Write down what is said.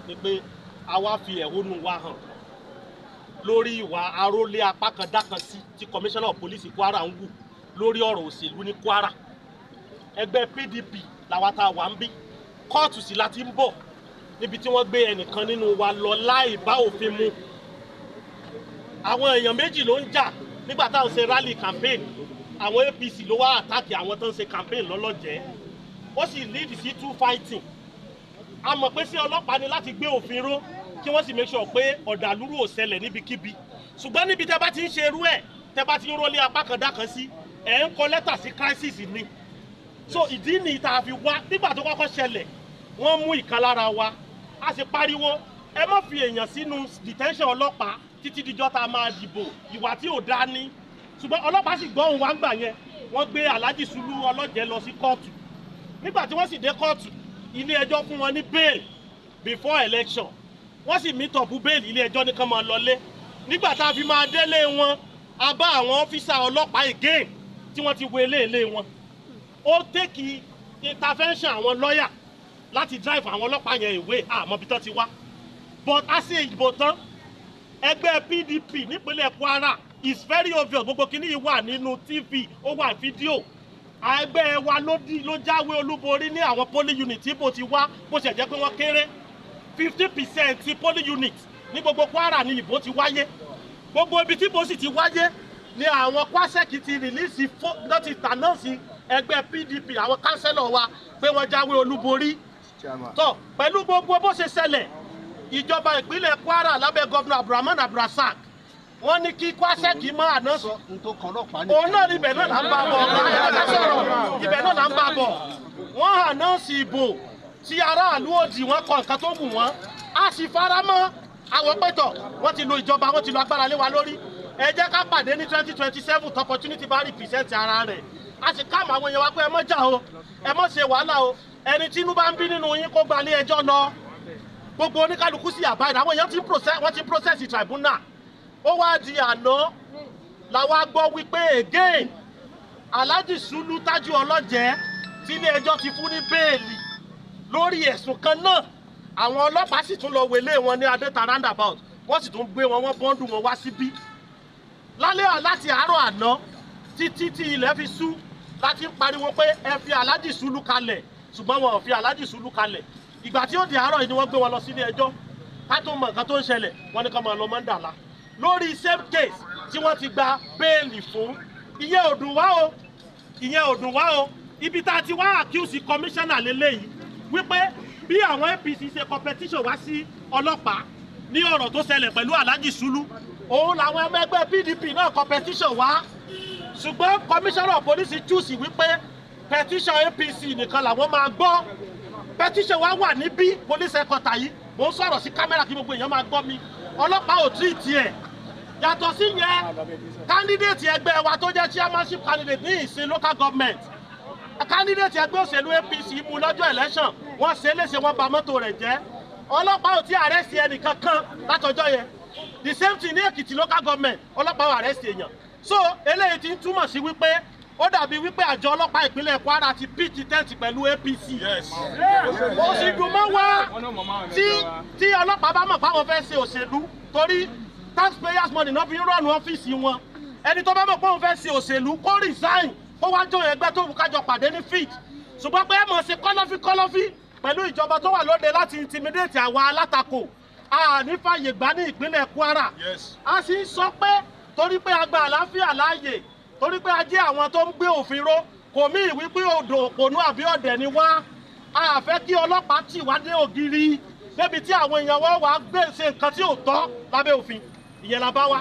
Ni pé a wá fi ẹ̀hónú wa hàn lórí ìwà arólé apá kan dákan sí tí commissioner of police Kwara ń wù lórí ọ̀rọ̀ òṣèlú ní Kwara. Ẹgbẹ́ PDP làwa tá a wà ń bí, kóòtù sì la ti ń bọ̀ níbi tí wọ́n gbé ẹnìkan nínú wa lọ láì bá òfin mu. Àwọn èèyàn méjì ló ń jà nígbà táwọn ṣe rally campaign. Àwọn APC ló wá attack àwọn tó ń ṣe campaign lọ́lọ́jẹ́, ó sì lead sí two fighting. A mọ̀ pé sí ọlọ́pàá ni láti gbé òfin ró kí wọ́n sì make sure pé ọ̀dàlúrú ò ṣẹlẹ̀ níbikíbi, ṣùgbọ́n níbi tẹ́ bá ti ń ṣe irú ẹ̀, tẹ́ bá ti ń rólé apá kan dákan sí, ẹ̀ ń kọ lẹ́tà sí crisis ni. So ìdí nìyí tá a fi wá. Nígbà tó kọ́kọ́ ṣẹlẹ̀, wọ́n mú ìkan lára wa, a sì pariwo, ẹ má fi èèyàn sínú detention ọlọ́pàá títí dijọ́ tá a máa dìbò, ìwà tí ò dáa ní. Ṣùgbọ́n ọlọ́pàá sì gbọ́ òun wá ń gbà yẹn, wọ́n gbé Alhaji Sulu Ọlọ́jẹ́ lọ sí kóòtù. Nígbà tí wọ́n sì dé kóòtù, ilé ẹjọ́ fún wọn ní bail before election. Wọ́n sì meet up bail, ilé ẹjọ́ ní kán máa lọlé. Nígbà tá a fi máa délé wọn, a bá àwọn officer ọlọ́pàá again tí wọ́n ti wo ilé wọn. Ó take intervention àwọn lọ́yà láti drive àwọn ọlọ́pàá yẹn ìwé àmọ́ bí tán ti wá. But a ṣe ìbò tán, ẹgbẹ́ PDP nípínlẹ̀ Kwara is very obvious, gbogbo kìíní yìí wà nínú TV, ó wà fídíò. Ẹgbẹ́ wa ló jáwé olúborí ní àwọn polling unit tí bó ti wá, bó ṣe jẹ́ pé wọ́n kéré. 50% ti polling unit ní gbogbo Kwara ní ìbò ti wáyé. Gbogbo ibi tí ìbò sì ti wáyé ni àwọn KWASEC ti release láti tànáàsì ẹgbẹ́ PDP, àwọn councillor wa, pé wọ́n jáwé olúborí. Tó pẹ̀lú gbogbo bó ṣe ṣẹlẹ̀, ìjọba ìpínlẹ̀ Kwara lábẹ́ governor Abdulrahman Abdulrasaq, wọ́n ní kí KWASEC máa announce. Òun náà ibẹ̀ náà là ń bá bọ̀, ibẹ̀ náà là ń bá bọ̀. Wọ́n announce ìbò tí aráàlú òdì, wọ́n kọ nǹkan tó wù wọ́n, a sì fara mọ́. Àwọn pẹ̀tọ̀ wọ́n ti lo ìjọba, wọ́n ti lo agbára lé wa lórí. Ẹ jẹ́ ká pàdé ní 2027, opportunity bá represent ara rẹ̀. A sì ká àwọn èèyàn wa pé ẹ mọ́ jà o, ẹ mọ́ ṣe wàhálà o, ẹni tí inú bá ń bí nínú yín kó gba ilé ẹjọ́ lọ. Gbogbo oníkálukú sí àbáyé, àwọn èèyàn ti process, wọ́n ti process tribunal. Ó wá di àná làwa gbọ́ wípé again Alhaji Sulu Tájú Ọlọ́jẹ́ tí ilé ẹjọ́ ti fún ní bail lórí ẹ̀sùn kan náà, àwọn ọlọ́pàá sì tún lọ wọlé wọn ní Adéta roundabout, wọ́n sì tún gbé wọn, wọ́n bundle wọn wá síbí lálẹ́. Láti àárọ̀ àná títí tí ilẹ̀ fi ṣú láti ń pariwo pé ẹ fi Alhaji Sulu kalẹ̀, ṣùgbọ́n wọn ò fi Alhaji Sulu kalẹ̀. Ìgbà tí ó di àárọ̀ yìí ni wọ́n gbé wọn lọ sílé ẹjọ́. Ká tó mọ nǹkan tó ń ṣẹlẹ̀, wọ́n ní ká máa lọ mọ́ndàlá lórí same case tí wọ́n ti gba bail fún. Ìyẹn ò dùn wá o, ìyẹn ò dùn wá o. Ibi tá a ti wá accuse commissioner lélẹ́yìí wípé bí àwọn APC ṣe competition wá sí ọlọ́pàá ní ọ̀rọ̀ tó ṣẹlẹ̀ pẹ̀lú Alhaji Sulu, òun làwọn ọmọ ẹgbẹ́ PDP náà competition wá, ṣùgbọ́n commissioner of police choose wípé petition APC nìkan làwọn máa gbọ́. Petition wa wà níbí police headquarter yìí, mò ń sọ̀rọ̀ sí camera kí gbogbo èèyàn máa gbọ́ mi. Ọlọ́pàá ò tí ì tiẹ̀. Yàtọ̀ sí yẹn, candidate ẹgbẹ́ wa tó jẹ́ chairmanship candidate ní Ìsìn local government, candidate ẹgbẹ́ òṣèlú APC mú lọ́jọ́ election, wọ́n ṣe é léṣe, wọ́n bà mọ́tò rẹ̀ jẹ́. Ọlọ́pàá ò tí arrest ẹnì kankan látọjọ́ yẹn. The same thing ní Èkìtì local government, ọlọ́pàá ò arrest èèyàn. So eléyìí ti ń túmọ̀ sí wípé ó dàbí wípé àjọ ọlọ́pàá ìpínlẹ̀ Kwara ti pitch tent pẹ̀lú APC. Ó sì dùn mọ́ wá tí ọlọ́pàá bá mọ̀ fáwọn fẹ́ ṣe òṣèlú, torí taxpayers money náà fi ń run ọ́fíìsì wọn. Ẹni tó bá mọ̀ pé òun fẹ́ ṣe òṣèlú, kó resign, kó wá jọ ẹgbẹ́ tó wù, kájọ pàdé ní field. Ṣùgbọ́n pé ẹ mọ̀ ṣe kọ́lọ́fí kọ́lọ́fí pẹ̀lú ìjọba tó wà lóde láti intimidate àwa alátakò, a ní fàyè gbà ní ìpínlẹ̀ Kwara. A sì ń sọ pé torí pé a gba àlàáfíà láàyè, torí pé a jẹ́ àwọn tó ń gbé òfin ró, kò mí ìwí pé odò òpònú àbí ọ̀dẹ̀ ni wá. A fẹ́ kí ọlọ́pàá tì wá dé ògiri débi tí àwọn èèyàn wọ́n wá gbé ṣe nǹkan tí ò tọ́ lábẹ́ òfin. Ìyẹn la bá wá.